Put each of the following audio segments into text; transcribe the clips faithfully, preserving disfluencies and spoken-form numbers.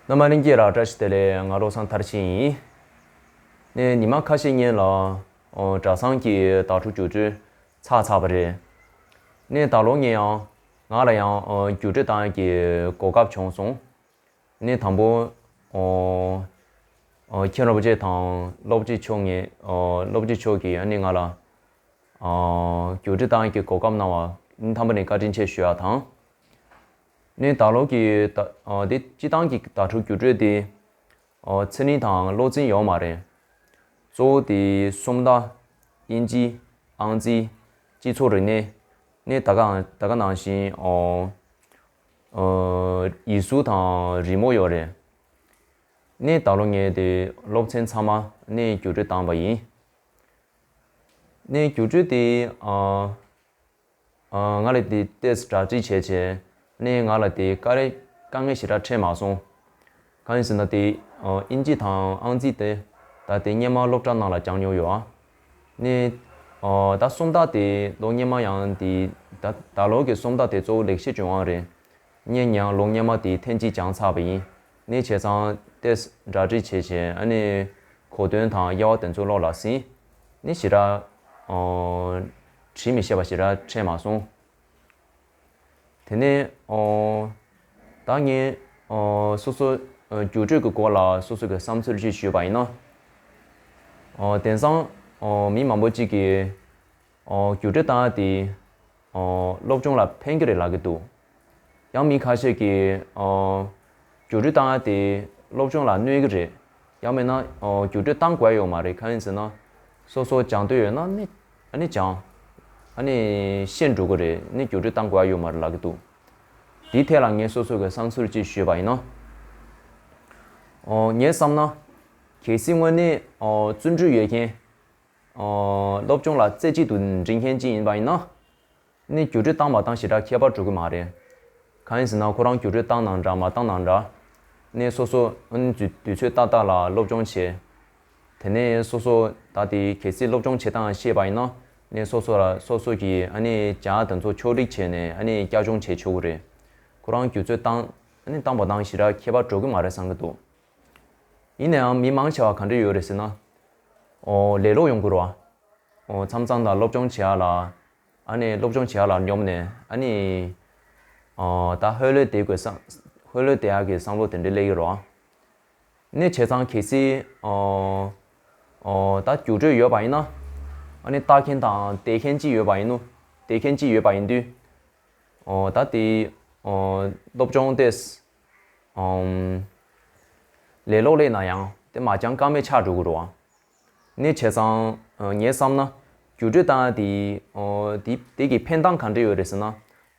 རྣམ་པ་ལྷན་རྒྱས་ལ་བཀྲ་ཤིས་བདེ་ལེགས། ང་བློ་བཟང་མཐར་ཕྱིན་ཡིན། ནས་ཉི་མ་ཁ་ཤས་སྔོན་ལ་ཨོ་གྲྭ་ཚང་གི་དྭགས་ཕྲུག་རྒྱུགས་སྤྲོད་ཚར་ཚར་བ་རེད། ནས་ད་ལོ་ངས་ཡང་ང་ལ་ཡང་ཨོ་རྒྱུགས་སྤྲོད་བཏང་ཡག་གི་གོ་སྐབས་བྱུང་སོང་། ནས་དང་པོ་ཨོ་ཨོ་མཁན་རིན་པོ་ཆེ་དང་སློབ་སྤྱི་མཆོག་ངས་ཨོ་སློབ་སྤྱི་མཆོག་གིས་ཨ་ནི་ང་ལ་ཨོ་རྒྱུགས་སྤྲོད་བཏང་ཡག་གི་གོ་སྐབས་གནང་བ་ནི་དང་པོ་ནས་བཀའ་དྲིན་ཆེ་ཞུ་ཡག་དང་། ནས་ད་ལོ་གི་ད་ཨོ་དེ་སྤྱི་བཏང་གི་དྭགས་ཕྲུག་རྒྱུགས་སྤྲོད་དེ་ཨོ་ཚེ་རིང་དང་བློ་འཛིན་ཡོད་མ་རེད། གཙོ་བོ་དེ་སུམ་རྟགས། དབྱིན་ཇི། ཨང་རྩིས། སྤྱི་ཚོགས་རིག་གནས། ནས་ད་ག་ད་ག་ནང་བཞིན་ཨོ་ཨོ་ཡིག་གཟུགས་དང་རི་མོ་ཡོད་རེད། ནས་ད་ལོ་ངས་དེ་སློབ་ཚན་ཚང་མ་ནས་རྒྱུགས་སྤྲོད་བཏང་བ་ཡིན། ནས་རྒྱུགས་སྤྲོད་དེ་ཨ་ཨ་ང་ལ་དེ་ཏོག་ཙམ་གྲ་སྒྲིག་བྱས་བྱས་ནས་ང་ལ་དེ་དཀའ་ལས་དཀའ་ངལ་ཞེ་དྲག་འཕྲད་མ་སོང་། གང་ཡིན་ཟེར་ན་དེ་ཨ་དབྱིན་ཇི་དང་ཨང་རྩིས་དེ་ད་དེ་སྔོན་མ་སློབ་གྲྭ་ནང་ལ་སྦྱངས་མྱོང་ཡོད་ཨ། ནས་ཨ་ད་སུམ་རྟགས་དེ་ལོ་སྔོན་མ་ཡང་དེ་ད་ད་ལོ་གི་སུམ་རྟགས་དེ་གཙོ་བོ་ལེགས་བཤད་ལྗོན་དབང་རེད། ངས་ཡང་ལོ་སྔོན་མ་དེ་ཐེངས་གཅིག་སྦྱངས་ཚར་བ་ཡིན། ནས་བྱས་ཙང་ཏོག་ཙམ་གྲ་སྒྲིག་བྱས་བྱས་ཨ་ནི་གོ་དོན་དང་དབྱེ་བ་དེ་ཚོ་བློ་ལ་ཟིན། ནས་ཞེ་དྲག་ཨོ་བྲིས་མི་ཤེས་པ་ཞེ་དྲག་འཕྲད་མ་སོང་། དེ་ནས་ཨོ་ད་ངས་ཨོ་སོ་སོ་ཨོ་རྒྱུགས་སྤྲོད་ཀྱི་སྐོར་ལ་སོ་སོ་གི་བསམ་ཚུལ་ཅིག་ཞུས་པ་ཡིན་ན། ཨོ་དེང་སང་ཨོ་མི་མང་པོ་ཅིག་གིས་ཨོ་རྒྱུགས་སྤྲོད་བཏང་ཡག་དེ་ཨོ་སློབ་སྦྱོང་ལ་ཕན་གྱི་རེད་ལབ་ཀྱི་འདུག་ཡང་མི་ཁ་ཤས་ཀྱིས་ཨོ་རྒྱུགས་སྤྲོད་བཏང་ཡག་དེ་སློབ་སྦྱོང་ལ་གནོད་ཀྱི་རེད། ཡང་མིན་ན་ཨོ་རྒྱུགས་སྤྲོད་བཏང་དགོས་ཡོད་མ་རེད། གང་ཡིན་ཟེར་ན་སོ་སོ་སྦྱང་འདོད་ཡོད་ན་ནི་ཨ་ནི་སྦྱང་། ཨ་ནི་ཤེས་འགྲོ་གི་རེད། ནི་རྒྱུགས་སྤྲོད་བཏང་དགོས་ཡོད་མ་རེད་ལབ་ཀྱི་འདུག་དེའི་ཐད་ལ་ངས་སོ་སོ་གི་བསམ་ཚུལ་ཅིག་ཞུས་པ་ཡིན་ན། ཨོ་ངས་བསམ་ན་གལ་སྲིད་དངོས་གནས་ཨོ་བརྩོན་འགྲུས་ཡོད་མཁན། ཨོ་སློབ་སྦྱོང་ལ་རྩེ་གཅིག་ཏུ་འགྲིལ་མཁན་ཅིག་ཡིན་པ་ཡིན་ན། ནི་རྒྱུགས་སྤྲོད་བཏང་མ་བཏང་ཞེ་དྲག་ཁྱད་པར་འགྲོ་གི་མ་རེད། གང་ཡིན་ཟེར་ན་ཁོ་རང་རྒྱུགས་སྤྲོད་བཏང་ནའང་འདྲ་མ་བཏང་ནའང་འདྲ། ནི་སོ་སོ་ཨ་ནི་དུས་དུས་ཚོད་ཏག་ཏག་ལ་སློབ་སྦྱོང་བྱེད། དེ་ནས་སོ་སོ་ད་དེ་གལ་སྲིད་སློབ་སྦྱོང་བྱེད་སྟངས་ཤེས་པ་ཡིན་ན། ནི་སོ་སོ་ལ་སོ་སོ་གི་ཨ་ནི་སྦྱང་ཡག་དེ་ཚོ་ཕྱོགས་སྒྲིག་བྱས་ནས་ཨ་ནི་བསྐྱར་སྦྱོང་བྱེད་ཆོག་གི་རེད། ཁོ་རང་རྒྱུགས་སྤྲོད་བཏང་ཨ་ནི་བཏང་མ་བཏང་ཞེ་དྲག་ཁྱད་པར་འགྲོ་གི་མ་རེད་བསམ་གི་འདུག་ཡིན་ནའང་མི་མང་ཆེ་བ་ག་འདྲ་ཡོད་རེད་ཟེར་ན། ཨོ་ལས་སློབ་ཡོང་གི་རེད་བ། ཨོ་མཚམས་མཚམས་དང་སློབ་སྦྱོང་བྱེད་ཡག་ལ། ཨ་ནི་སློབ་སྦྱོང་བྱེད་ཡག་ལ་སྙོམས་ནས་ཨ་ནི། ཨོ་ད་ཧོལ་ལོས་བསྡད་དགོས་བསམ། ཧོལ་ལོས་བསྡད་ཡག་གི་བསམ་བློ་དེ་འདྲ་སླེབས་ཀྱི་རེད་བ། ནས་བྱས་ཙང་གལ་སྲིད་ཨོ་ཨོ་ད་རྒྱུགས་སྤྲོད་ཡོད་པ་ཡིན་ན། ཨ་ནི་ལྟ་མཁན་དང་བསྡད་མཁན་གཅིག་ཡོད་པ་ཡིན་ནོ། བསྡད་མཁན་གཅིག་ཡོད་པ་ཡིན་དུས། ཨོ་ད་དེ་ཨོ་སློབ་སྦྱོང་དེས་ཨོམ་ལས་སློབ་སླེབས་ན་ཡང་དེ་མ་སྦྱང་ཀ་མེད་ཆགས་འགྲོ་གི་རེད་བ། ནས་བྱས་ཙང་ངས་བསམ་ན་རྒྱུགས་སྤྲོད་བཏང་ཡག་དེ་ཨོ་དེ་དེ་གི་ཕན་སྟངས་ག་འདྲ་ཡོད་རེད་ཟེར་ན།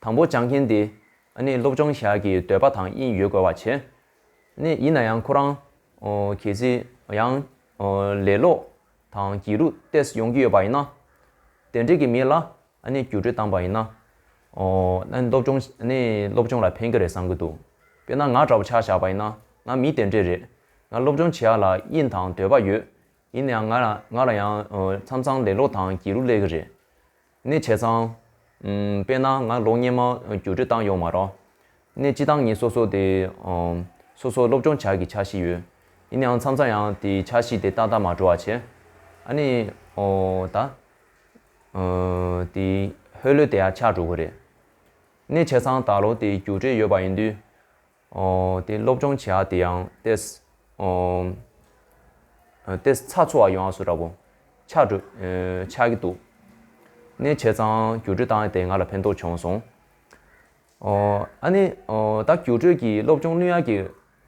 དང་པོ་སྦྱང་མཁན་དེ་ཨ་ནི་སློབ་སྦྱོང་བྱེད་ཡག་གི་འདོད་པ་དང་དབྱིངས་ཡོད་དགོས་པ་བྱས། ནས་ཡིན་ན་ཡང་ཁོ་རང་ཨོ་གལ་སྲིད་ཡང་ཨོ་ལས་སློབ་དང་བགྱི་རུ་ཏོག་ཙམ་ཡོང་གི་ཡོད་པ་ཡིན་ན། དེ་འདྲས་ཀྱི་མི་ལ་ཨ་ནི་རྒྱུགས་སྤྲོད་བཏང་པ་ཡིན་ན། ཨོ་ཨ་ནི་སློབ་སྦྱོང་ཨ་ནི་སློབ་སྦྱོང་ལ་ཕན་གྱི་རེད་བསམ་གྱི་འདུག་དཔེར་ན་ང་འདྲ་པོ་ཆ་བཞག་པ་ཡིན་ན་ང་མི་དེ་འདྲས་རེད། ང་སློབ་སྦྱོང་བྱེད་ཡག་ལ་དབྱིངས་དང་འདོད་པ་ཡོད། ཡིན་ནའང་ང་ལ་ང་ལ་ཡང་ཨོ་མཚམས་མཚམས་ལས་སློབ་དང་བགྱི་རུ་སླེབས་ཀྱི་རེད། ནས་བྱས་ཙང་། ཨམ་དཔེར་ན་ང་ལོ་སྔོན་མ་རྒྱུགས་སྤྲོད་བཏང་ཡོད་མ་རེད། ནས་སྤྱིར་བཏང་ངས་སོ་སོ་དེ་ཨམ་སོ་སོ་སློབ་སྦྱོང་བྱ་གི་འཆར་གཞི་ཡོད། ཡིན་ནའང་མཚམས་མཚམས་ཡང་དེ་འཆར་གཞི་དེ་ཏག་ཏག་མ་འགྲོ་བ་བྱས། ཨ་ནི་ཨོ་ད་ཨོ་དེ་ཧོལ་ལོས་དེ་ཡང་ཆགས་འགྲོ་གི་རེད། ནས་བྱས་ཙང་ད་ལོ་དེ་རྒྱུགས་སྤྲོད་ཡོད་པ་ཡིན་དུས། ཨོ་དེ་སློབ་སྦྱོང་བྱེད་ཡག་དེ་ཡང་ཏོག་ཙམ་ཨོ་ཏོག་ཙམ་ཚགས་ཚུད་པ་ཡོང་ཡག་བཟོ་འདྲ་པོ་ཆགས་འགྲོ་ཆགས་ཀྱི་འདུག་ནས་བྱས་ཙང་རྒྱུགས་སྤྲོད་བཏང་ཡག་དེ་ང་ལ་ཕན་ཐོགས་བྱུང་སོང་། ཨོ་ཨ་ནི་ཨོ་ད་རྒྱུགས་སྤྲོད་ཀྱི་སློབ་སྦྱོང་གནོད་ཡག་གི་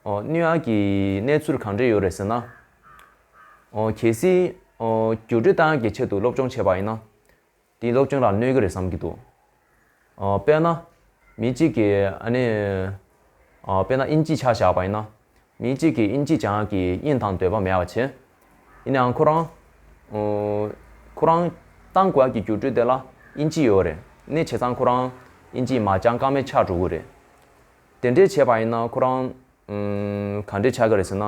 ཨོ་གནོད་ཡག་གི་གནས་ཚུལ་གང་འདྲ་ཡོད་རེད་ཟེར་ན། ཨོ་གལ་སྲིད་ཨོ་རྒྱུགས་སྤྲོད་བཏང་ཡག་གི་ཆེད་དུ་སློབ་སྦྱོང་བྱས་པ་ཡིན་ན། དེའི་སློབ་སྦྱོང་ལ་གནོད་ཀྱི་རེད་བསམ་གྱི་འདུག་ཨ་དཔེར་ན། མི་གཅིག་གིས་ཨ་ནི། ཨ་དཔེར་ན་དབྱིན་ཇི་ཆ་བཞག་པ་ཡིན་ན། མི་གཅིག་གིས་དབྱིན་ཇི་སྦྱང་ཡག་གི་དབྱིངས་དང་འདོད་པ་མེད་པ་བྱས། ཡིན་ནའང་ཁོ་རང་། ཨོ། ཁོ་རང་བཏང་དགོས་ཡག་གི་རྒྱུགས་སྤྲོད་དེ་ལ་དབྱིན་ཇི་ཡོད་རེད། ནས་བྱས་ཙང་ཁོ་རང་དབྱིན་ཇི་མ་སྦྱང་ཀ་མེད་ཆགས་འགྲོ་གི་རེད། དེ་འདྲས་བྱས་པ་ཡིན་ན་ཁོ་རང་། ཨམ། ག་འདྲས་ཆགས་ཀྱི་རེད་ཟེར་ན།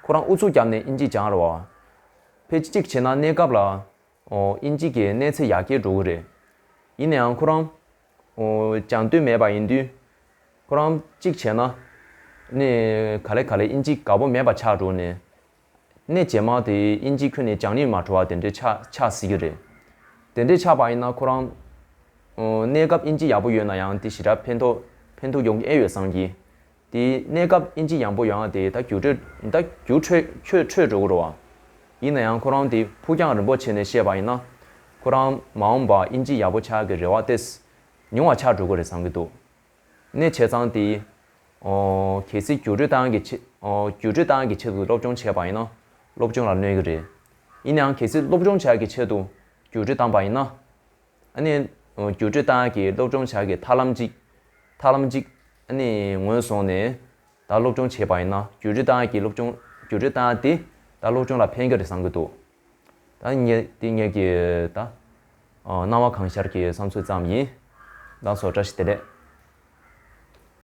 ཁོ་རང་ཨུ་ཚུགས་བརྒྱབ་ནས་དབྱིན་ཇི་སྦྱང་རེད་བ། ཕལ་ཆེར་གཅིག་བྱས་ན་གནས་སྐབས་ལ། ཨོ། དབྱིན་ཇི་གི་གནས་ཚད་ཡར་རྒྱས་འགྲོ་གི་རེད། ཡིན་ནའང་ཁོ་རང་། ཨོ། སྦྱང་འདོད་མེད་པ་ཡིན་དུས། ཁོ་རང་གཅིག་བྱས་ན། ནས་ག་ལེ་ག་ལེ་དབྱིན་ཇི་དགའ་པོ་མེད་པ་ཆགས་འགྲོ་ནས། གནས་རྗེས་མ་དེ་དབྱིན་ཇི་ཁྱོན་ནས་སྦྱང་ནས་མ་འགྲོ་བ་དེ་འདྲའི་ཆགས་ཆགས་སྲིད་ཀྱི་རེད། དེ་འདྲའི་ཆགས་པ་ཡིན་ན་ཁོ་རང་གནས་སྐབས་དབྱིན་ཇི་ཡག་པོ་ཡོད་ན་ཡང་དེ་ཞེ་དྲག་ཕན་ཐོགས་ཕན་ཐོགས་ཡོང་གི་ཨེ་ཡོད་བསམ་གྱི། དེ་གནས་སྐབས་དབྱིན་ཇི་ཡག་པོ་ཡོང་ཡ་དེ་ད་རྒྱུགས་སྤྲོད་ད་རྒྱུགས་འཕྲོད་ཆོད་འཕྲོད་འགྲོ་གི་རེད་བ། ཡིན་ན་ཡང་ཁོ་རང་དེ་ཕུགས་རྒྱང་རིང་པོ་བྱས་ནས་བཤད་པ་ཡིན་ན། ཁོ་རང་མ་འོངས་པ་དབྱིན་ཇི་ཡག་པོ་ཆགས་ཀྱི་རེ་བ་དེ་ཉུང་བ་ཆགས་འགྲོ་གི་རེད་བསམ་གྱི་འདུག་གནས་བྱས་ཙང་དེ། ཨོ། གལ་སྲིད་རྒྱུགས་སྤྲོད་བཏང་གི་ཆེད་ཨོ། རྒྱུགས་སྤྲོད་བཏང་གི་ཆེད་དུ་སློབ་སྦྱོང་བྱས་པ་ཡིན་ན། སློབ་སྦྱོང་ལ་གནོད་ཀྱི་རེད། ཡིན་ནའང་གལ་སྲིད་སློབ་སྦྱོང་བྱ་གི་ཆེད་དུ་རྒྱུགས་སྤྲོད་བཏང་པ་ཡིན་ན། ཨ་ནི། ཨོ། རྒྱུགས་སྤྲོད་བཏང་གི་སློབ་སྦྱོང་བྱ་གི་ཐབས་ལམ་གཅིག་ཐབས་ལམ་གཅིག་ཨ་ནི་ངོས་བཟུང་ནས་ད་སློབ་སྦྱོང་བྱས་པ་ཡིན་ན་རྒྱུགས་སྤྲོད་བཏང་གི་སློབ་སྦྱོང་རྒྱུགས་སྤྲོད་བཏང་དེ་ད་སློབ་སྦྱོང་ལ་ཕན་གྱི་རེད་བསམ་གྱི་འདུག་ད་ངས་དེ་ངས་ཀྱི་ད། ཨོ། སྣང་བ་གང་ཤར་གྱི་བསམ་ཚུལ་ཙམ་ཡིན། ད་སོ་བཀྲ་ཤིས་བདེ་ལེགས།